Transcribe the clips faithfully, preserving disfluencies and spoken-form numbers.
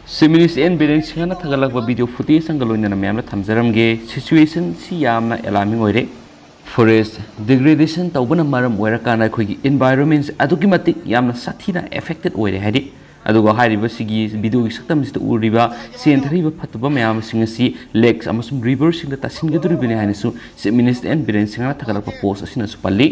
Chief Minister N Biren Singh ꯅ ꯊꯥꯒꯠꯂꯛꯄ video footage ꯑꯃꯒ ꯂꯣꯏꯅꯅ ꯃꯌꯥꯝꯗ ꯊꯝꯖꯔꯝꯒꯦ꯫ Situation ꯁꯤ ꯌꯥꯝꯅ alarming ꯑꯣꯏꯔꯦ꯫ Forest degradation ꯇꯧꯕꯅ ꯃꯔꯝ ꯑꯣꯏꯔꯀꯥꯟꯗ ꯑꯩꯈꯣꯏꯒꯤ environment ꯑꯗꯨꯛꯀꯤ ꯃꯇꯤꯛ ꯌꯥꯝꯅ ꯁꯥꯊꯤꯅ affected ꯑꯣꯏꯔꯦ ꯍꯥꯏꯔꯤ꯫ ꯑꯗꯨꯒ ꯍꯥꯏꯔꯤꯕꯁꯤꯒꯤ video ꯒꯤ ꯁꯛꯇꯝꯁꯤꯗ ꯎꯔꯤꯕ ꯆꯦꯟꯊꯔꯤꯕ ꯐꯠꯇꯕ ꯃꯌꯥꯝꯁꯤꯡ ꯑꯁꯤ lakes ꯑꯃꯁꯨꯡ river ꯁꯤꯡꯗ ꯇꯥꯁꯤꯟꯒꯗꯧꯔꯤꯕꯅꯤ ꯍꯥꯏꯅꯁꯨ Chief Minister N Biren Singh ꯅ ꯊꯥꯒꯠꯂꯛꯄ post ꯑꯁꯤꯅꯁꯨ ꯄꯜꯂꯤ꯫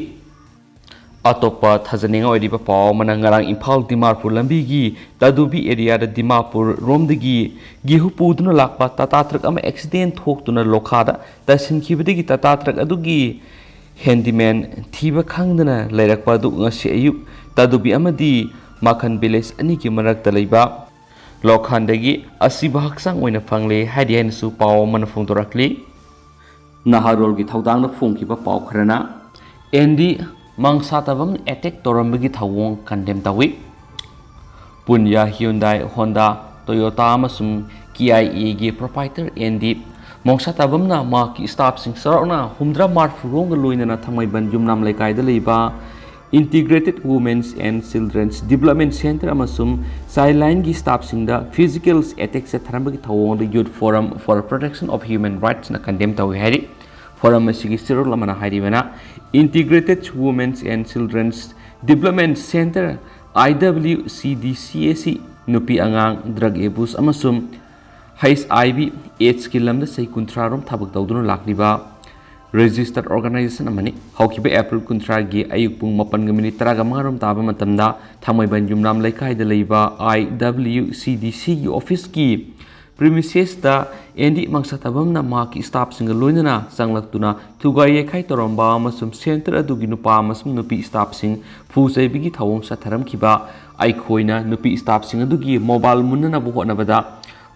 ꯑꯇꯣꯞꯄ ꯊꯥꯖꯅꯤꯡꯉꯥꯏ ꯑꯣꯏꯔꯤꯕ ꯄꯥꯎ ꯑꯃꯅ, ꯉꯔꯥꯡ ꯏꯝꯐꯥꯜ ꯗꯤꯃꯥꯄꯨꯔ ꯂꯝꯕꯤꯒꯤ ꯇꯥꯗꯨꯕꯤ area ꯗ ꯗꯤꯃꯥꯄꯨꯔ ꯔꯣꯝꯗꯒꯤ ꯒꯦꯍꯨ ꯄꯨꯗꯨꯅ ꯂꯥꯛꯄ ꯇꯥꯇꯥ ꯇ꯭ꯔꯛ ꯑꯃ accident ꯊꯣꯛꯇꯨꯅ ꯂꯣꯈꯥꯗ ꯇꯥꯁꯤꯟꯈꯤꯕꯗꯒꯤ ꯇꯥꯇꯥ ꯇ꯭ꯔꯛ ꯑꯗꯨꯒꯤ handyman ꯊꯤꯕ ꯈꯪꯗꯅ ꯂꯩꯔꯛꯄ ꯑꯗꯨ ꯉꯁꯤ ꯑꯌꯨꯛ ꯇꯥꯗꯨꯕꯤ ꯑꯃꯗꯤ ꯃꯥꯈꯟ village ꯑꯅꯤꯒꯤ ꯃꯔꯛꯇ ꯂꯩꯕ ꯂꯣꯈꯥꯟꯗꯒꯤ ꯑꯁꯤꯕ ꯍꯛꯆꯥꯡ ꯑꯣꯏꯅ ꯐꯪꯂꯦ ꯍꯥꯏꯔꯤ ꯍꯥꯏꯅꯁꯨ ꯄꯥꯎ ꯑꯃꯅ ꯐꯣꯡꯗꯣꯔꯛꯂꯤ꯫ ꯅꯍꯥꯔꯣꯜꯒꯤ ꯊꯧꯗꯥꯡꯗ ꯐꯣꯡꯈꯤꯕ ꯄꯥꯎ ꯈꯔꯅ, ꯑꯦꯟ ꯗꯤ ꯃꯪꯁꯥꯇꯕꯝ attack ꯇꯧꯔꯝꯕꯒꯤ ꯊꯧꯑꯣꯡ condemn ꯇꯧꯏ꯫ ꯄꯨꯟꯌꯥ ꯍ꯭ꯌꯨꯟꯗꯥꯏ ꯍꯣꯟꯗꯥ ꯇꯣꯌꯣꯇꯥ ꯑꯃꯁꯨꯡ ꯀꯦ ꯑꯥꯏ ꯑꯦꯒꯤ proprietor ꯑꯦꯟ ꯗꯤ ꯃꯪꯁꯥꯇꯕꯝꯅ ꯃꯍꯥꯛꯀꯤ staff ꯁꯤꯡ ꯆꯥꯎꯔꯥꯛꯅ ꯍꯨꯝꯗ꯭ꯔꯥ ꯃꯔꯤꯐꯨ ꯔꯣꯝꯒ ꯂꯣꯏꯅꯅ ꯊꯥꯡꯃꯩꯕꯟ ꯌꯨꯝꯅꯥꯝ ꯂꯩꯀꯥꯏꯗ ꯂꯩꯕ Integrated Women's and Children's Development Center ꯑꯃꯁꯨꯡ Childline ꯒꯤ staff ꯁꯤꯡꯗ physical attack ꯆꯠꯊꯔꯝꯕꯒꯤ ꯊꯧꯑꯣꯡ ꯑꯗꯨ Youth Forum for Protection of Human Rights ꯅ condemn ꯇꯧꯏ ꯍꯥꯏꯔꯤ꯫ Forum ꯑꯁꯤꯒꯤ ꯆꯦꯔꯣꯜ ꯑꯃꯅ ꯍꯥꯏꯔꯤꯕꯅ, Integrated Women's and Children's Development Center, I W C D C ꯑꯁꯤ ꯅꯨꯄꯤ ꯑꯉꯥꯡ, drug abuse ꯑꯃꯁꯨꯡ H I V AIDS ꯀꯤ ꯂꯝꯗ ꯆꯍꯤ ꯀꯨꯟꯊ꯭ꯔꯥ ꯔꯣꯝ ꯊꯕꯛ ꯇꯧꯗꯨꯅ ꯂꯥꯛꯂꯤꯕ registered organization ꯑꯃꯅꯤ꯫ ꯍꯧꯈꯤꯕ April ꯀꯨꯟꯊ꯭ꯔꯥꯒꯤ ꯑꯌꯨꯛ ꯄꯨꯡ ꯃꯥꯄꯟꯒ minute ꯇꯔꯥꯃꯉꯥ ꯔꯣꯝ ꯇꯥꯕ ꯃꯇꯝꯗ ꯊꯥꯡꯃꯩꯕꯟ ꯌꯨꯝꯅꯥꯝ ꯂꯩꯀꯥꯏꯗ ꯂꯩꯕ I W C D C ꯒꯤ office ꯀꯤ premises ꯇ ꯑꯦꯟ ꯗꯤ ꯃꯪꯁꯥꯇꯕꯝꯅ ꯃꯍꯥꯛꯀꯤ staff ꯁꯤꯡꯒ ꯂꯣꯏꯅꯅ ꯆꯪꯂꯛꯇꯨꯅ ꯊꯨꯒꯥꯏ ꯌꯩꯈꯥꯏ ꯇꯧꯔꯝꯕ ꯑꯃꯁꯨꯡ center ꯑꯗꯨꯒꯤ ꯅꯨꯄꯥ ꯑꯃꯁꯨꯡ ꯅꯨꯄꯤ staff ꯁꯤꯡ ꯐꯨ ꯆꯩꯕꯒꯤ ꯊꯧꯑꯣꯡ ꯆꯠꯊꯔꯝꯈꯤꯕ꯫ ꯑꯩꯈꯣꯏꯅ ꯅꯨꯄꯤ staff ꯁꯤꯡ ꯑꯗꯨꯒꯤ mobile ꯃꯨꯟꯅꯅꯕ ꯍꯣꯠꯅꯕꯗ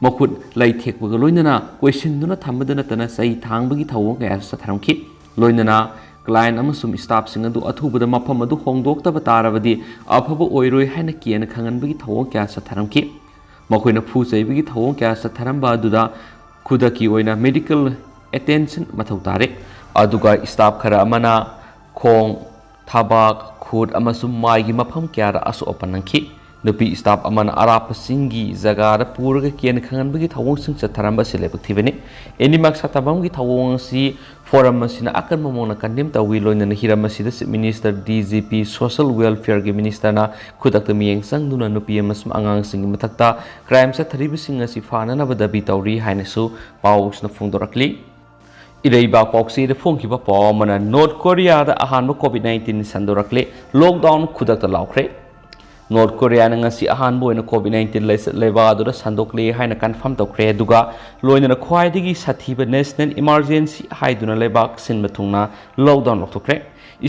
ꯃꯈꯨꯠ ꯂꯩ ꯊꯦꯛꯄꯒ ꯂꯣꯏꯅꯅ ꯀꯣꯏꯁꯤꯟꯗꯨꯅ ꯊꯝꯕꯗ ꯅꯠꯇꯅ ꯆꯩ ꯊꯥꯡꯕꯒꯤ ꯊꯧꯑꯣꯡ ꯀꯌꯥꯁꯨ ꯆꯠꯊꯔꯝꯈꯤ꯫ ꯂꯣꯏꯅꯅ client ꯑꯃꯁꯨꯡ staff ꯁꯤꯡ ꯑꯗꯨ ꯑꯊꯨꯕꯗ ꯃꯐꯝ ꯑꯗꯨ ꯍꯣꯡꯗꯣꯛꯇꯕ ꯇꯥꯔꯕꯗꯤ ꯑꯐꯕ ꯑꯣꯏꯔꯣꯏ ꯍꯥꯏꯅ ꯀꯤꯅ ꯈꯪꯍꯟꯕꯒꯤ ꯊꯧꯑꯣꯡ ꯀꯌꯥ ꯆꯠꯊꯔꯝꯈꯤ꯫ ꯃꯈꯣꯏꯅ ꯐꯨ ꯆꯩꯕꯒꯤ ꯊꯧꯑꯣꯡ ꯀꯌꯥ ꯆꯠꯊꯔꯝꯕ ꯑꯗꯨꯗ ꯈꯨꯗꯛꯀꯤ ꯑꯣꯏꯅ medical attention ꯃꯊꯧ ꯇꯥꯔꯦ꯫ ꯑꯗꯨꯒ staff ꯈꯔ ꯑꯃꯅ ꯈꯣꯡ, ꯊꯕꯥꯛ, ꯈꯨꯠ ꯑꯃꯁꯨꯡ ꯃꯥꯏꯒꯤ ꯃꯐꯝ ꯀꯌꯥꯗ ꯑꯁꯣꯛ ꯑꯄꯟ ꯅꯪꯈꯤ꯫ ꯅꯨꯄꯤ staff ꯑꯃꯅ ꯑꯔꯥꯞꯄꯁꯤꯡꯒꯤ ꯖꯒꯥꯗ ꯄꯨꯔꯒ ꯀꯦꯟ ꯈꯪꯍꯟꯕꯒꯤ ꯊꯧꯑꯣꯡꯁꯤꯡ ꯆꯠꯊꯔꯝꯕ ꯑꯁꯤ ꯂꯥꯏꯕꯛ ꯊꯤꯕꯅꯤ꯫ ꯑꯦꯅꯤꯃꯥꯛ ꯁꯥꯊꯥꯐꯝꯒꯤ ꯊꯧꯑꯣꯡ ꯑꯁꯤ ꯐꯣꯔꯝ ꯑꯁꯤꯅ ꯑꯀꯟꯕ ꯃꯑꯣꯡꯗ condemn ꯇꯧꯏ꯫ ꯂꯣꯏꯅꯅ ꯍꯤꯔꯝ ꯑꯁꯤꯗ Chief Minister, D G P, Social Welfare ꯒꯤ Minister ꯅ ꯈꯨꯗꯛꯇ ꯃꯤꯠꯌꯦꯡ ꯆꯪꯗꯨꯅ ꯅꯨꯄꯤ ꯑꯃꯁꯨꯡ ꯑꯉꯥꯡꯁꯤꯡꯒꯤ ꯃꯊꯛꯇ crime ꯆꯠꯊꯔꯤꯕꯁꯤꯡ ꯑꯁꯤ ꯐꯥꯅꯅꯕ ꯗꯥꯕꯤ ꯇꯧꯔꯤ ꯍꯥꯏꯅꯁꯨ ꯄꯥꯎꯁꯤꯅ ꯐꯣꯡꯗꯣꯔꯛꯂꯤ꯫ ꯏꯔꯩꯕꯥꯛ ꯄꯥꯎꯆꯦꯗ ꯐꯣꯡꯈꯤꯕ ꯄꯥꯎ ꯑꯃꯅ ꯅꯣꯔꯠ ꯀꯣꯔꯤꯌꯥꯗ ꯑꯍꯥꯟꯕ COVID nineteen ꯁꯟꯗꯣꯔꯛꯂꯦ, lockdown ꯈꯨꯗꯛꯇ ꯂꯥꯎꯈ꯭ꯔꯦ꯫ ꯅꯣꯔꯠ ꯀꯣꯔꯤꯌꯥꯅ ꯉꯁꯤ ꯑꯍꯥꯟꯕ ꯑꯣꯏꯅ COVID nineteen ꯂꯥꯏꯆꯠ ꯂꯩꯕꯥꯛ ꯑꯗꯨꯗ ꯁꯟꯗꯣꯛꯂꯦ ꯍꯥꯏꯅ confirm ꯇꯧꯈ꯭ꯔꯦ, ꯑꯗꯨꯒ ꯂꯣꯏꯅꯅ ꯈ꯭ꯋꯥꯏꯗꯒꯤ ꯁꯥꯊꯤꯕ national emergency ꯍꯥꯏꯗꯨꯅ ꯂꯩꯕꯥꯛ ꯁꯤꯟꯕ ꯊꯨꯡꯅ lockdown ꯂꯧꯊꯣꯛꯈ꯭ꯔꯦ꯫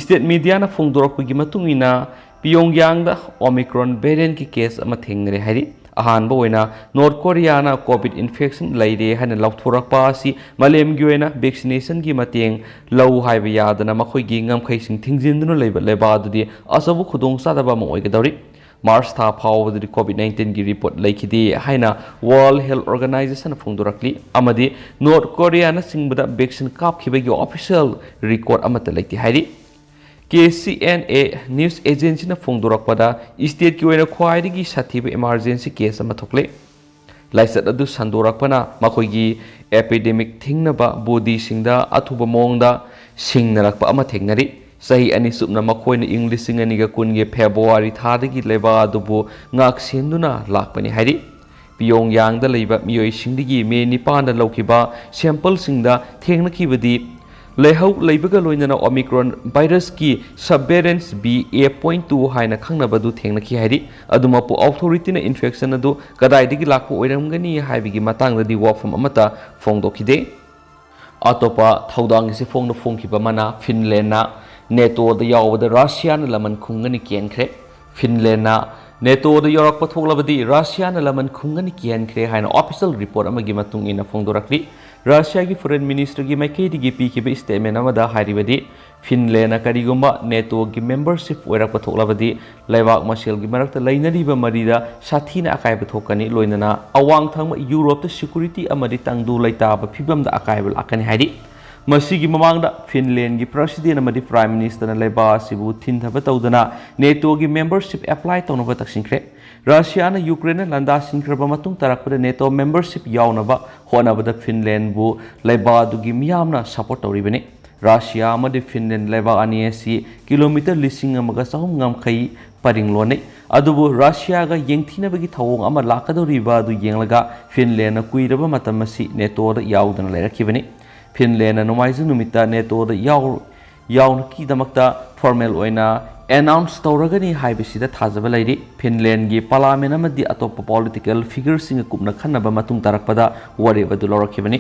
State media ꯅ ꯐꯣꯡꯗꯣꯔꯛꯄꯒꯤ ꯃꯇꯨꯡ ꯏꯟꯅ, ꯄꯤꯌꯣꯡꯌꯥꯡꯗ Omicron variant ꯀꯤ case ꯑꯃ ꯊꯦꯡꯅꯔꯦ ꯍꯥꯏꯔꯤ꯫ ꯑꯍꯥꯟꯕ ꯑꯣꯏꯅ ꯅꯣꯔꯠ ꯀꯣꯔꯤꯌꯥꯅ COVID infection ꯂꯩꯔꯦ ꯍꯥꯏꯅ ꯂꯥꯎꯊꯣꯔꯛꯄ ꯑꯁꯤ ꯃꯥꯂꯦꯝꯒꯤ ꯑꯣꯏꯅ vaccination ꯒꯤ ꯃꯇꯦꯡ ꯂꯧ ꯍꯥꯏꯕ ꯌꯥꯗꯅ ꯃꯈꯣꯏꯒꯤ ꯉꯝꯈꯩꯁꯤꯡ ꯊꯤꯡꯖꯤꯟꯗꯨꯅ ꯂꯩꯕ ꯂꯩꯕꯥꯛ ꯑꯗꯨꯗꯤ ꯑꯆꯧꯕ ꯈꯨꯗꯣꯡꯆꯥꯗꯕ ꯑꯃ ꯑꯣꯏꯒꯗꯧꯔꯤ꯫ ꯃꯥꯔꯆ ꯊꯥ ꯐꯥꯎꯕꯗꯗꯤ COVID nineteen ꯒꯤ report ꯂꯩꯈꯤꯗꯦ ꯍꯥꯏꯅ World Health Organization ꯅ ꯐꯣꯡꯗꯣꯔꯛꯂꯤ, ꯑꯃꯗꯤ ꯅꯣꯔꯠ ꯀꯣꯔꯤꯌꯥꯅꯆꯤꯡꯕꯗ vaccine ꯀꯥꯞꯈꯤꯕꯒꯤ official record ꯑꯃꯠꯇ ꯂꯩꯇꯦ ꯍꯥꯏꯔꯤ꯫ K C N A news agency ꯅ ꯐꯣꯡꯗꯣꯔꯛꯄꯗ, state ꯀꯤ ꯑꯣꯏꯅ ꯈ꯭ꯋꯥꯏꯗꯒꯤ ꯁꯥꯊꯤꯕ emergency case ꯑꯃ ꯊꯣꯛꯂꯦ꯫ ꯂꯥꯏꯆꯠ ꯑꯗꯨ ꯁꯟꯗꯣꯔꯛꯄꯅ ꯃꯈꯣꯏꯒꯤ epidemic ꯊꯤꯡꯅꯕ body ꯁꯤꯡꯗ ꯑꯊꯨꯕ ꯃꯑꯣꯡꯗ ꯁꯤꯡꯅꯔꯛꯄ ꯑꯃ ꯊꯦꯡꯅꯔꯤ꯫ ꯆꯍꯤ ꯑꯅꯤ ꯆꯨꯞꯅ ꯃꯈꯣꯏꯅ ꯏꯪ ꯂꯤꯁꯤꯡ ꯑꯅꯤꯒ ꯀꯨꯟꯒꯤ February ꯊꯥꯗꯒꯤ ꯂꯩꯕꯥꯛ ꯑꯗꯨꯕꯨ ꯉꯥꯛ ꯁꯦꯟꯗꯨꯅ ꯂꯥꯛꯄꯅꯤ ꯍꯥꯏꯔꯤ꯫ ꯄꯤꯌꯣꯡꯌꯥꯡꯗ ꯂꯩꯕ ꯃꯤꯑꯣꯏꯁꯤꯡꯗꯒꯤ ꯃꯦ ꯅꯤꯄꯥꯟꯗ ꯂꯧꯈꯤꯕ sample ꯁꯤꯡꯗ ꯊꯦꯡꯅꯈꯤꯕꯗꯤ ꯂꯩꯍꯧ ꯂꯩꯕꯒ ꯂꯣꯏꯅꯅ Omicron virus ꯀꯤ subvariant B A point two ꯍꯥꯏꯅ ꯈꯪꯅꯕꯗꯨ ꯊꯦꯡꯅꯈꯤ ꯍꯥꯏꯔꯤ꯫ ꯑꯗꯨꯃꯛꯄꯨ, authority ꯅ infection ꯑꯗꯨ ꯀꯗꯥꯏꯗꯒꯤ ꯂꯥꯛꯄ ꯑꯣꯏꯔꯝꯒꯅꯤ ꯍꯥꯏꯕꯒꯤ ꯃꯇꯥꯡꯗꯗꯤ ꯋꯥꯐꯝ ꯑꯃꯠꯇ ꯐꯣꯡꯗꯣꯛꯈꯤꯗꯦ꯫ ꯑꯇꯣꯞꯄ ꯊꯧꯗꯥꯡ ꯑꯁꯤ ꯐꯣꯡꯅ ꯐꯣꯡꯈꯤꯕ ꯑꯃꯅ, ꯐꯤꯟꯂꯦꯟꯅ ꯅꯦꯇꯣꯗ ꯌꯥꯎꯕꯗ ꯔꯁꯤꯌꯥꯅ ꯂꯃꯟ ꯈꯨꯝꯒꯅꯤ ꯀꯦꯟꯈ꯭ꯔꯦ꯫ ꯐꯤꯟꯂꯦꯟꯅ ꯅꯦꯇꯣꯗ ꯌꯥꯎꯔꯛꯄ ꯊꯣꯛꯂꯕꯗꯤ ꯔꯁꯤꯌꯥꯅ ꯂꯃꯟ ꯈꯨꯝꯒꯅꯤ ꯀꯦꯟꯈ꯭ꯔꯦ ꯍꯥꯏꯅ official report ꯑꯃꯒꯤ ꯃꯇꯨꯡ ꯏꯟꯅ ꯐꯣꯡꯗꯣꯔꯛꯂꯤ꯫ ꯔꯁꯤꯌꯥꯒꯤ foreign minister ꯒꯤ ꯃꯥꯏꯀꯩꯗꯒꯤ ꯄꯤꯈꯤꯕ statement ꯑꯃꯗ ꯍꯥꯏꯔꯤꯕꯗꯤ, ꯐꯤꯟꯂꯦꯟꯅ ꯀꯔꯤꯒꯨꯝꯕ ꯅꯦꯇꯣꯒꯤ membership ꯑꯣꯏꯔꯛꯄ ꯊꯣꯛꯂꯕꯗꯤ, ꯂꯩꯕꯥꯛ ꯃꯁꯦꯜꯒꯤ ꯃꯔꯛꯇ ꯂꯩꯅꯔꯤꯕ ꯃꯔꯤꯗ ꯁꯥꯊꯤꯅ ꯑꯀꯥꯏꯕ ꯊꯣꯛꯀꯅꯤ, ꯂꯣꯏꯅꯅ ꯑꯋꯥꯡ ꯊꯪꯕ ꯌꯨꯔꯣꯞꯇ security ꯑꯃꯗꯤ ꯇꯪꯗꯨ ꯂꯩꯇꯥꯕ ꯐꯤꯕꯝꯗ ꯑꯀꯥꯏꯕ ꯂꯥꯛꯀꯅꯤ ꯍꯥꯏꯔꯤ꯫ ꯃꯁꯤꯒꯤ ꯃꯃꯥꯡꯗ ꯐꯤꯟꯂꯦꯟꯒꯤ president ꯑꯃꯗꯤ prime minister ꯅ ꯂꯩꯕꯥꯛ ꯑꯁꯤꯕꯨ ꯊꯤꯟꯊꯕ ꯇꯧꯗꯅ ꯅꯦꯇꯣꯒꯤ membership apply ꯇꯧꯅꯕ ꯇꯛꯁꯤꯟꯈ꯭ꯔꯦ꯫ ꯔꯁꯤꯌꯥꯅ ꯌꯨꯀ꯭ꯔꯦꯟꯅ ꯂꯥꯟꯗꯥꯁꯤꯟꯈ꯭ꯔꯕ ꯃꯇꯨꯡ ꯇꯥꯔꯛꯄꯗ ꯅꯦꯇꯣ ꯃꯦꯝꯕꯔꯁꯤꯞ ꯌꯥꯎꯅꯕ ꯍꯣꯠꯅꯕꯗ ꯐꯤꯟꯂꯦꯟꯕꯨ ꯂꯩꯕꯥꯛ ꯑꯗꯨꯒꯤ ꯃꯤꯌꯥꯝꯅ ꯁꯄꯣꯔꯠ ꯇꯧꯔꯤꯕꯅꯤ꯫ ꯔꯁꯤꯌꯥ ꯑꯃꯗꯤ ꯐꯤꯟꯂꯦꯟ ꯂꯩꯕꯥꯛ ꯑꯅꯤ ꯑꯁꯤ ꯀꯤꯂꯣꯃꯤꯇꯔ ꯂꯤꯁꯤꯡ ꯑꯃꯒ ꯆꯍꯨꯝ ꯉꯝꯈꯩ ꯄꯔꯤꯡ ꯂꯣꯟꯅꯩ꯫ ꯑꯗꯨꯕꯨ ꯔꯁꯤꯌꯥꯒ ꯌꯦꯡꯊꯤꯅꯕꯒꯤ ꯊꯧꯑꯣꯡ ꯑꯃ ꯂꯥꯛꯀꯗꯧꯔꯤꯕ ꯑꯗꯨ ꯌꯦꯡꯂꯒ ꯐꯤꯟꯂꯦꯟꯅ ꯀꯨꯏꯔꯕ ꯃꯇꯝ ꯑꯁꯤ ꯅꯦꯇꯣꯗ ꯌꯥꯎꯗꯅ ꯂꯩꯔꯛꯈꯤꯕꯅꯤ꯫ ꯐꯤꯟꯂꯦꯟꯅ ꯅꯣꯡꯃꯥꯏꯖꯤꯡ ꯅꯨꯃꯤꯠꯇ ꯅꯦꯇꯣꯗ ꯌꯥꯎ ꯌꯥꯎꯅꯈꯤꯗꯃꯛꯇ ꯐꯣꯔꯃꯦꯜ ꯑꯣꯏꯅ ꯑꯦꯅꯥꯎꯟꯁ ꯇꯧꯔꯒꯅꯤ ꯍꯥꯏꯕꯁꯤꯗ ꯊꯥꯖꯕ ꯂꯩꯔꯤ꯫ ꯐꯤꯟꯂꯦꯟꯒꯤ ꯄꯥꯔꯂꯥꯃꯦꯟ ꯑꯃꯗꯤ ꯑꯇꯣꯞꯄ ꯄꯣꯂꯤꯇꯤꯀꯦꯜ ꯐꯤꯒꯔꯁꯤꯡꯒ ꯀꯨꯞꯅ ꯈꯟꯅꯕ ꯃꯇꯨꯡ ꯇꯥꯔꯛꯄꯗ ꯋꯥꯔꯦꯞ ꯑꯗꯨ ꯂꯧꯔꯛꯈꯤꯕꯅꯤ꯫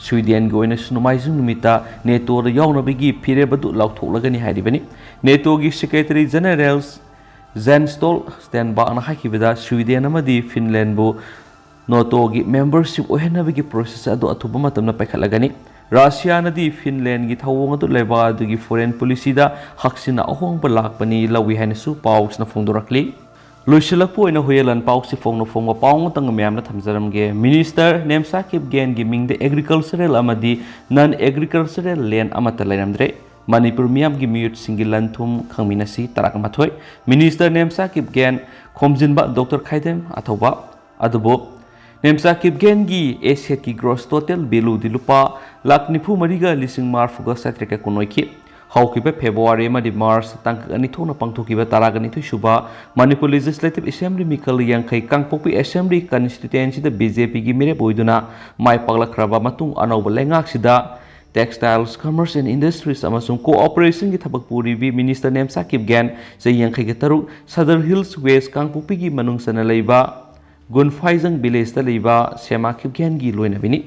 ꯁ꯭ꯋꯤꯗꯦꯟꯒꯤ ꯑꯣꯏꯅꯁꯨ ꯅꯣꯡꯃꯥꯏꯖꯤꯡ ꯅꯨꯃꯤꯠꯇ ꯅꯦꯇꯣꯗ ꯌꯥꯎꯅꯕꯒꯤ ꯐꯤꯔꯦꯞ ꯑꯗꯨ ꯂꯥꯎꯊꯣꯛꯂꯒꯅꯤ ꯍꯥꯏꯔꯤꯕꯅꯤ꯫ ꯅꯦꯇꯣꯒꯤ ꯁꯦꯀ꯭ꯔꯦꯇꯔꯤ ꯖꯦꯅꯔꯦꯜ ꯖꯦꯟ ꯁ꯭ꯇꯣꯜ ꯁ꯭ꯇꯦꯟꯕꯥꯛꯅ ꯍꯥꯏꯈꯤꯕꯗ ꯁ꯭ꯋꯤꯗꯦꯟ ꯑꯃꯗꯤ ꯐꯤꯟꯂꯦꯟꯕꯨ ꯅꯦꯇꯣꯒꯤ ꯃꯦꯝꯕꯔꯁꯤꯞ ꯑꯣꯏꯍꯟꯅꯕꯒꯤ ꯄ꯭ꯔꯣꯁꯦꯁ ꯑꯗꯨ ꯑꯊꯨꯕ ꯃꯇꯝꯗ ꯄꯥꯏꯈꯠꯂꯒꯅꯤ꯫ ꯔꯁꯤꯌꯥꯅꯗꯤ ꯐꯤꯟꯂꯦꯟꯒꯤ ꯊꯧꯑꯣꯡ ꯑꯗꯨ ꯂꯩꯕꯥꯛ ꯑꯗꯨꯒꯤ ꯐꯣꯔꯦꯟ ꯄꯣꯂꯤꯁꯤꯗ ꯍꯛꯁꯤꯟꯅ ꯑꯍꯣꯡꯕ ꯂꯥꯛꯄꯅꯤ ꯂꯧꯏ ꯍꯥꯏꯅꯁꯨ ꯄꯥꯎꯁꯤꯅ ꯐꯣꯡꯗꯣꯔꯛꯂꯤ꯫ ꯂꯣꯏꯁꯤꯜꯂꯛꯄ ꯑꯣꯏꯅ ꯍꯨꯌꯦꯂꯟ ꯄꯥꯎꯁꯤ ꯐꯣꯡꯅ ꯐꯣꯡꯕ ꯄꯥꯎ ꯑꯃꯇꯪ ꯃꯌꯥꯝꯅ ꯊꯝꯖꯔꯝꯒꯦ꯫ ꯃꯤꯅꯤꯁꯇꯔ ꯅꯦꯝꯁꯥ ꯀꯤꯞꯒꯦꯟꯒꯤ ꯃꯤꯡꯗ ꯑꯦꯒ꯭ꯔꯤꯀꯜꯆꯔꯦꯜ ꯑꯃꯗꯤ ꯅꯟ ꯑꯦꯒ꯭ꯔꯤꯀꯜꯆꯔꯦꯜ ꯂꯦꯟ ꯑꯃꯠꯇ ꯂꯩꯔꯝꯗ꯭ꯔꯦ꯫ ꯃꯅꯤꯄꯨꯔ ꯃꯤꯌꯥꯝꯒꯤ ꯃꯤꯑꯣꯠꯁꯤꯡꯒꯤ ꯂꯟ ꯊꯨꯝ ꯈꯪꯃꯤꯟꯅꯁꯤ꯫ ꯇꯔꯥꯃꯥꯊꯣꯏ, ꯃꯤꯅꯤꯁꯇꯔ ꯅꯦꯝꯁꯥ ꯀꯤꯞꯒꯦꯟ ꯈꯣꯝꯖꯤꯟꯕ ꯗꯣꯛꯇꯔ ꯈꯥꯏꯗꯦꯝ ꯑꯊꯧꯕ꯫ ꯑꯗꯨꯕꯨ ꯅꯦꯝꯆꯥ ꯀꯤꯞꯒꯦꯟꯒꯤ ꯑꯦꯁꯦꯠꯀꯤ ꯒ꯭ꯔꯣꯁ ꯇꯣꯇꯦꯜ ꯚꯦꯂꯨꯗꯤ ꯂꯨꯄꯥ ꯂꯥꯈ ꯅꯤꯐꯨ ꯃꯔꯤꯒ ꯂꯤꯁꯤꯡ ꯃꯔꯤꯐꯨꯒ ꯆꯥꯇ꯭ꯔꯦꯠꯀ ꯀꯨꯟ ꯑꯣꯏꯈꯤ꯫ ꯍꯧꯈꯤꯕ ꯐꯦꯕ꯭ꯔꯨꯋꯥꯔꯤ ꯑꯃꯗꯤ ꯃꯥꯔꯆ ꯇꯥꯡꯀꯛ ꯑꯅꯤ ꯊꯣꯛꯅ ꯄꯥꯡꯊꯣꯛꯈꯤꯕ ꯇꯔꯥꯒ ꯅꯤꯊꯣꯏ ꯁꯨꯕ ꯃꯅꯤꯄꯨꯔ ꯂꯦꯖꯤꯁꯂꯦꯇꯤꯚ ꯑꯦꯁꯦꯝꯕ꯭ꯂꯤ ꯃꯤꯈꯜ ꯌꯥꯡꯈꯩ ꯀꯥꯡꯄꯣꯛꯄꯤ ꯑꯦꯁꯦꯝꯕ꯭ꯂꯤ ꯀꯟꯁꯇꯤꯇ꯭ꯋꯦꯟꯁꯤꯗ ꯕꯤ ꯖꯦ ꯄꯤꯒꯤ ꯃꯤꯔꯦꯞ ꯑꯣꯏꯗꯨꯅ ꯃꯥꯏ ꯄꯥꯛꯂꯛꯈ꯭ꯔꯕ ꯃꯇꯨꯡ ꯑꯅꯧꯕ ꯂꯩꯉꯥꯛꯁꯤꯗ ꯇꯦꯛꯁꯇꯥꯏꯜꯁ, ꯀꯃꯔꯁ ꯑꯦꯟ ꯏꯟꯗꯁꯇ꯭ꯔꯤꯁ ꯑꯃꯁꯨꯡ ꯀꯣꯑꯣꯄꯔꯦꯁꯟꯒꯤ ꯊꯕꯛ ꯄꯨꯔꯤꯕꯤ ꯃꯤꯅꯤꯁꯇꯔ ꯅꯦꯝꯆꯥ ꯀꯤꯞꯒꯦꯟ, ꯆꯍꯤ ꯌꯥꯡꯈꯩꯒ ꯇꯔꯨꯛ, ꯁꯗꯔ ꯍꯤꯜꯁ ꯋꯦꯁ ꯀꯥꯡꯄꯣꯛꯄꯤꯒꯤ ꯃꯅꯨꯡ ꯆꯟꯅ ꯂꯩꯕ ꯒꯨꯟꯐꯥꯏꯖꯪ ꯚꯤꯂꯦꯖꯇ ꯂꯩꯕ ꯁꯦꯃꯥ ꯀꯤꯞꯒꯦꯟꯒꯤ ꯂꯣꯏꯅꯕꯤꯅꯤ꯫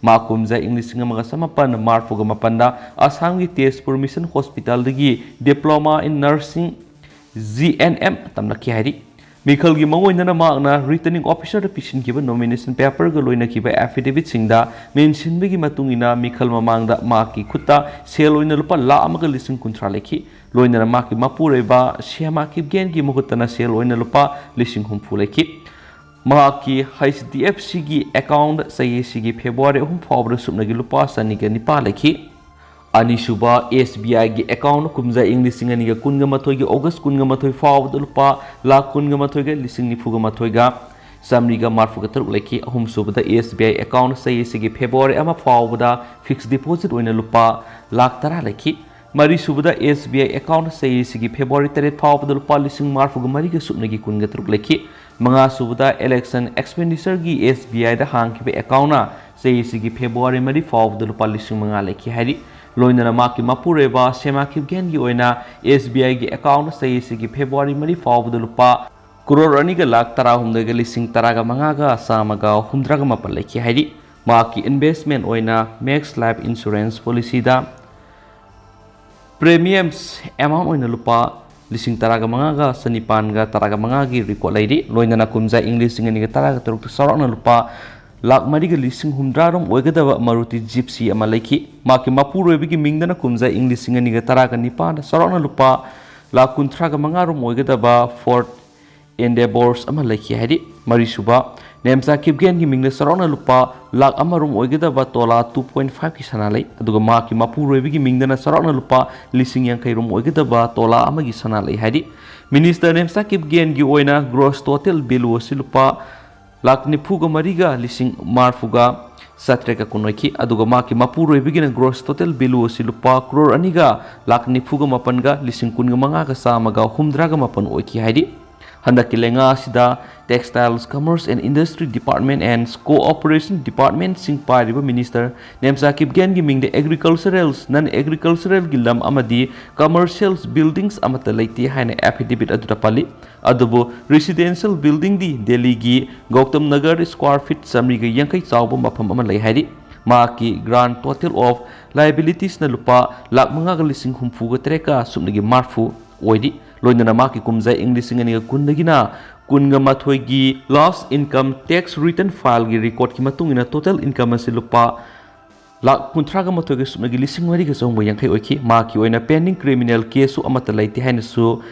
ꯃꯍꯥꯛ ꯀꯨꯝꯖꯥ ꯏꯪ ꯂꯤꯁꯤꯡ ꯑꯃꯒ ꯆꯃꯥꯄꯟ ꯃꯔꯤꯐꯨꯒ ꯃꯥꯄꯟꯗ ꯑꯁꯥꯝꯒꯤ ꯇꯦꯖꯄꯨꯔ ꯃꯤꯁꯟ ꯍꯣꯁꯄꯤꯇꯥꯜꯗꯒꯤ diploma in nursing, G N M, ꯇꯝꯂꯛꯈꯤ ꯍꯥꯏꯔꯤ꯫ ꯃꯤꯈꯜꯒꯤ ꯃꯑꯣꯡ ꯑꯣꯏꯅꯅ ꯃꯍꯥꯛꯅ ꯔꯤꯇꯔꯅꯤꯡ ꯑꯣꯐꯤꯁꯔꯗ ꯄꯤꯁꯤꯟꯈꯤꯕ ꯅꯣꯃꯤꯅꯦꯁꯟ ꯄꯦꯄꯔꯒ ꯂꯣꯏꯅꯈꯤꯕ ꯑꯦꯐꯤꯗꯦꯚꯤꯠꯁꯤꯡꯗ ꯃꯦꯟꯁꯤꯟꯕꯒꯤ ꯃꯇꯨꯡ ꯏꯟꯅ ꯃꯤꯈꯜ ꯃꯃꯥꯡꯗ ꯃꯍꯥꯛꯀꯤ ꯈꯨꯠꯇ ꯁꯦꯜ ꯑꯣꯏꯅ ꯂꯨꯄꯥ ꯂꯥꯈ ꯑꯃꯒ ꯂꯤꯁꯤꯡ ꯀꯨꯟꯊ꯭ꯔꯥ ꯂꯩꯈꯤ꯫ ꯂꯣꯏꯅꯅ ꯃꯍꯥꯛꯀꯤ ꯃꯄꯨꯔꯣꯏꯕ ꯁꯦꯃꯥ ꯀꯤꯞꯒꯦꯟꯒꯤ ꯃꯍꯨꯠꯇꯅ ꯁꯦꯜ ꯑꯣꯏꯅ ꯂꯨꯄꯥ ꯂꯤꯁꯤꯡ ꯍꯨꯝꯐꯨ ꯂꯩꯈꯤ꯫ ꯃꯍꯥꯛꯀꯤ ꯑꯩꯆ ꯗꯤ ꯑꯦꯐ ꯁꯤꯒꯤ ꯑꯦꯀꯥꯎꯟꯗ ꯆꯍꯤ ꯑꯁꯤꯒꯤ ꯐꯦꯕ꯭ꯔꯨꯋꯥꯔꯤ ꯑꯍꯨꯝ ꯐꯥꯎꯕꯗ ꯁꯨꯞꯅꯒꯤ ꯂꯨꯄꯥ ꯆꯅꯤꯒ ꯅꯤꯄꯥꯟ ꯂꯩꯈꯤ꯫ ꯑꯅꯤꯁꯨꯕ, SBIꯒꯤ account ꯀꯨꯝꯖꯥ ꯏꯪ ꯂꯤꯁꯤꯡ ꯑꯅꯤꯒ ꯀꯨꯟꯒ ꯃꯥꯊꯣꯏꯒꯤ August ꯀꯨꯟꯒ ꯃꯥꯊꯣꯏ ꯐꯥꯎꯕꯗ ꯂꯨꯄꯥ ꯂꯥꯈ ꯀꯨꯟꯒ ꯃꯥꯊꯣꯏꯒ ꯂꯤꯁꯤꯡ ꯅꯤꯐꯨꯒ ꯃꯥꯊꯣꯏꯒ ꯆꯥꯃꯔꯤꯒ ꯃꯔꯤꯐꯨꯒ ꯇꯔꯨꯛ ꯂꯩꯈꯤ꯫ ꯑꯍꯨꯝꯁꯨꯕꯗ, SBI account ꯆꯍꯤ ꯑꯁꯤꯒꯤ February ꯑꯃ ꯐꯥꯎꯕꯗ fixed deposit ꯑꯣꯏꯅ ꯂꯨꯄꯥ ꯂꯥꯈ ꯇꯔꯥ ꯂꯩꯈꯤ꯫ ꯃꯔꯤꯁꯨꯕꯗ, SBI account ꯆꯍꯤ ꯑꯁꯤꯒꯤ February ꯇꯔꯦꯠ ꯐꯥꯎꯕꯗ ꯂꯨꯄꯥ ꯂꯤꯁꯤꯡ ꯃꯔꯤꯐꯨꯒ ꯃꯔꯤꯒ ꯁꯨꯞꯅꯒꯤ ꯀꯨꯟꯒ ꯇꯔꯨꯛ ꯂꯩꯈꯤ꯫ ꯃꯉꯥꯁꯨꯕꯗ, election expenditure ꯒꯤ SBIꯗ ꯍꯥꯡꯈꯤꯕ account ꯆꯍꯤ ꯑꯁꯤꯒꯤ February ꯃꯔꯤ ꯐꯥꯎꯕꯗ ꯂꯨꯄꯥ ꯂꯤꯁꯤꯡ ꯃꯉꯥ ꯂꯩꯈꯤ ꯍꯥꯏꯔꯤ꯫ ꯂꯣꯏꯅꯅ ꯃꯍꯥꯛꯀꯤ ꯃꯄꯨꯔꯣꯏꯕ ꯁꯦꯃꯥ ꯈꯤꯞꯒꯦꯟꯒꯤ ꯑꯣꯏꯅ SBIꯒꯤ account ꯆꯍꯤ ꯑꯁꯤꯒꯤ February ꯃꯔꯤ ꯐꯥꯎꯕꯗ ꯂꯨꯄꯥ ꯀ꯭ꯔꯣꯔ ꯑꯅꯤꯒ ꯂꯥꯈ ꯇꯔꯥꯍꯨꯝꯗꯣꯏꯒ ꯂꯤꯁꯤꯡ ꯇꯔꯥꯒ ꯃꯉꯥꯒ ꯆꯥꯝꯃꯒ ꯍꯨꯝꯗ꯭ꯔꯥꯒ ꯃꯥꯄꯟ ꯂꯩꯈꯤ ꯍꯥꯏꯔꯤ꯫ ꯃꯍꯥꯛꯀꯤ investment ꯑꯣꯏꯅ Max Life Insurance policyꯗ premiums amount ꯑꯣꯏꯅ ꯂꯨꯄꯥ ꯂꯤꯁꯤꯡ ꯇꯔꯥꯒ ꯃꯉꯥꯒ ꯆꯅꯤꯄꯥꯟꯒ ꯇꯔꯥꯒ ꯃꯉꯥꯒꯤ record ꯂꯩꯔꯤ꯫ ꯂꯣꯏꯅꯅ ꯀꯨꯝꯖꯥ ꯏꯪ ꯂꯤꯁꯤꯡ ꯑꯅꯤꯒ ꯇꯔꯥꯒ ꯇꯔꯨꯛꯇ ꯆꯥꯎꯔꯥꯛꯅ ꯂꯨꯄꯥ ꯂꯥꯈ ꯃꯔꯤꯒ ꯂꯤꯁꯤꯡ ꯍꯨꯝꯗ꯭ꯔꯥ ꯔꯣꯝ ꯑꯣꯏꯒꯗꯕ Maruti Gypsy ꯑꯃ ꯂꯩꯈꯤ꯫ ꯃꯍꯥꯛꯀꯤ ꯃꯄꯨꯔꯣꯏꯕꯒꯤ ꯃꯤꯡꯗꯅ ꯀꯨꯝꯖꯥ ꯏꯪ ꯂꯤꯁꯤꯡ ꯑꯅꯤꯒ ꯇꯔꯥꯒ ꯅꯤꯄꯥꯟꯗ ꯆꯥꯎꯔꯥꯛꯅ ꯂꯨꯄꯥ ꯂꯥꯈ ꯀꯨꯟꯊ꯭ꯔꯥꯒ ꯃꯉꯥ ꯔꯣꯝ ꯑꯣꯏꯒꯗꯕ Ford Endeavours ꯑꯃ ꯂꯩꯈꯤ ꯍꯥꯏꯔꯤ꯫ ꯃꯔꯤꯁꯨꯕ, ꯅꯦꯝꯆꯥ ꯈꯤꯞꯒꯦꯟꯒꯤ ꯃꯤꯡꯗ ꯆꯥꯎꯔꯥꯛꯅ ꯂꯨꯄꯥ ꯂꯥꯈ ꯑꯃ ꯔꯣꯝ ꯑꯣꯏꯒꯗꯕ ꯇꯣꯂꯥ two point five ꯀꯤ ꯁꯅꯥ ꯂꯩ, ꯑꯗꯨꯒ ꯃꯍꯥꯛꯀꯤ ꯃꯄꯨꯔꯣꯏꯕꯒꯤ ꯃꯤꯡꯗꯅ ꯆꯥꯎꯔꯥꯛꯅ ꯂꯨꯄꯥ ꯂꯤꯁꯤꯡ ꯌꯥꯡꯈꯩ ꯔꯣꯝ ꯑꯣꯏꯒꯗꯕ ꯇꯣꯂꯥ ꯑꯃꯒꯤ ꯁꯅꯥ ꯂꯩ ꯍꯥꯏꯔꯤ꯫ Minister ꯅꯦꯝꯆꯥ ꯈꯤꯞꯒꯦꯟꯒꯤ ꯑꯣꯏꯅ gross total value ꯑꯁꯤ ꯂꯨꯄꯥ ꯂꯥꯈ ꯅꯤꯐꯨꯒ ꯃꯔꯤꯒ ꯂꯤꯁꯤꯡ ꯃꯔꯤꯐꯨꯒ ꯆꯥꯇ꯭ꯔꯦꯠꯀ ꯀꯨꯟ ꯑꯣꯏꯈꯤ, ꯑꯗꯨꯒ ꯃꯍꯥꯛꯀꯤ ꯃꯄꯨꯔꯣꯏꯕꯒꯤꯅ gross total value ꯑꯁꯤ ꯂꯨꯄꯥ ꯀ꯭ꯔꯣꯔ ꯑꯅꯤꯒ ꯂꯥꯈ ꯅꯤꯐꯨꯒ ꯃꯥꯄꯟꯒ ꯂꯤꯁꯤꯡ ꯀꯨꯟꯒ ꯃꯉꯥꯒ ꯆꯥꯝꯃꯒ ꯍꯨꯝꯗ꯭ꯔꯥꯒ ꯃꯥꯄꯟ ꯑꯣꯏꯈꯤ ꯍꯥꯏꯔꯤ꯫ ꯍꯟꯗꯛꯀꯤ ꯂꯩꯉꯥꯛ ꯑꯁꯤꯗ Textiles, Commerce and Industry Department and Cooperation Departmentꯁꯤꯡ ꯄꯥꯏꯔꯤꯕ Minister ꯅꯦꯝꯆꯥ ꯈꯤꯞꯒꯦꯟꯒꯤ ꯃꯤꯡꯗ agricultural, non agriculturalꯒꯤ ꯂꯝ ꯑꯃꯗꯤ commercial buildings ꯑꯃꯠꯇ ꯂꯩꯇꯦ ꯍꯥꯏꯅ affidavit ꯑꯗꯨꯗ ꯄꯜꯂꯤ꯫ ꯑꯗꯨꯕꯨ residential buildingꯗꯤ ꯗꯦꯜꯂꯤꯒꯤ ꯒꯧꯇꯝ ꯅꯒꯔ square feet ꯆꯥꯃꯔꯤꯒ ꯌꯥꯡꯈꯩ ꯆꯥꯎꯕ ꯃꯐꯝ ꯑꯃ ꯂꯩ ꯍꯥꯏꯔꯤ꯫ ꯃꯍꯥꯛꯀꯤ grand total of liabilitiesꯅ ꯂꯨꯄꯥ ꯂꯥꯈ ꯃꯉꯥꯒ ꯂꯤꯁꯤꯡ ꯍꯨꯝꯐꯨꯒ ꯇꯔꯦꯠꯀ ꯁꯨꯞꯅꯒꯤ ꯃꯔꯤꯐꯨ ꯑꯣꯏꯔꯤ꯫ ꯂꯣꯏꯅꯅ ꯃꯍꯥꯛꯀꯤ ꯀꯨꯝꯖꯥ ꯏꯪ ꯂꯤꯁꯤꯡ ꯑꯅꯤꯒ ꯀꯨꯟꯗꯒꯤꯅ ꯀꯨꯟꯒ ꯃꯥꯊꯣꯏꯒꯤ last income tax return fileꯒꯤ recordꯀꯤ ꯃꯇꯨꯡ ꯏꯟꯅ total income ꯑꯁꯤ ꯂꯨꯄꯥ ꯂꯥꯈ ꯀꯨꯟꯊ꯭ꯔꯥꯒ ꯃꯥꯊꯣꯏꯒ ꯁꯨꯞꯅꯒꯤ ꯂꯤꯁꯤꯡ ꯃꯔꯤꯒ ꯆꯍꯨꯝꯒ ꯌꯥꯡꯈꯩ ꯑꯣꯏꯈꯤ꯫ ꯃꯍꯥꯛꯀꯤ ꯑꯣꯏꯅ pending criminal caseꯁꯨ ꯑꯃꯠꯇ ꯂꯩꯇꯦ ꯍꯥꯏꯅꯁꯨ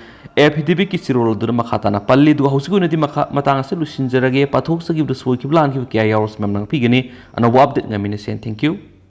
affidavitꯀꯤ ꯆꯤꯔꯣꯜ ꯑꯗꯨꯗ ꯃꯈꯥ ꯇꯥꯅ ꯄꯜꯂꯤ꯫ ꯑꯗꯨꯒ ꯍꯧꯖꯤꯛꯀꯤ ꯑꯣꯏꯅꯗꯤ ꯃꯈꯥ, ꯃꯇꯥꯡ ꯑꯁꯤ ꯂꯣꯏꯁꯤꯟꯖꯔꯒꯦ꯫ ꯄꯥꯊꯣꯛꯆꯈꯤꯕꯗ ꯁꯣꯏꯈꯤꯕ ꯂꯥꯟꯈꯤꯕ ꯀꯌꯥ ꯌꯥꯎꯔꯁꯨ ꯃꯌꯥꯝ ꯉꯥꯛꯄꯤꯒꯅꯤ꯫ ꯑꯅꯧꯕ update ꯉꯥꯏꯃꯤꯟꯅꯁꯦ꯫ Thank you꯫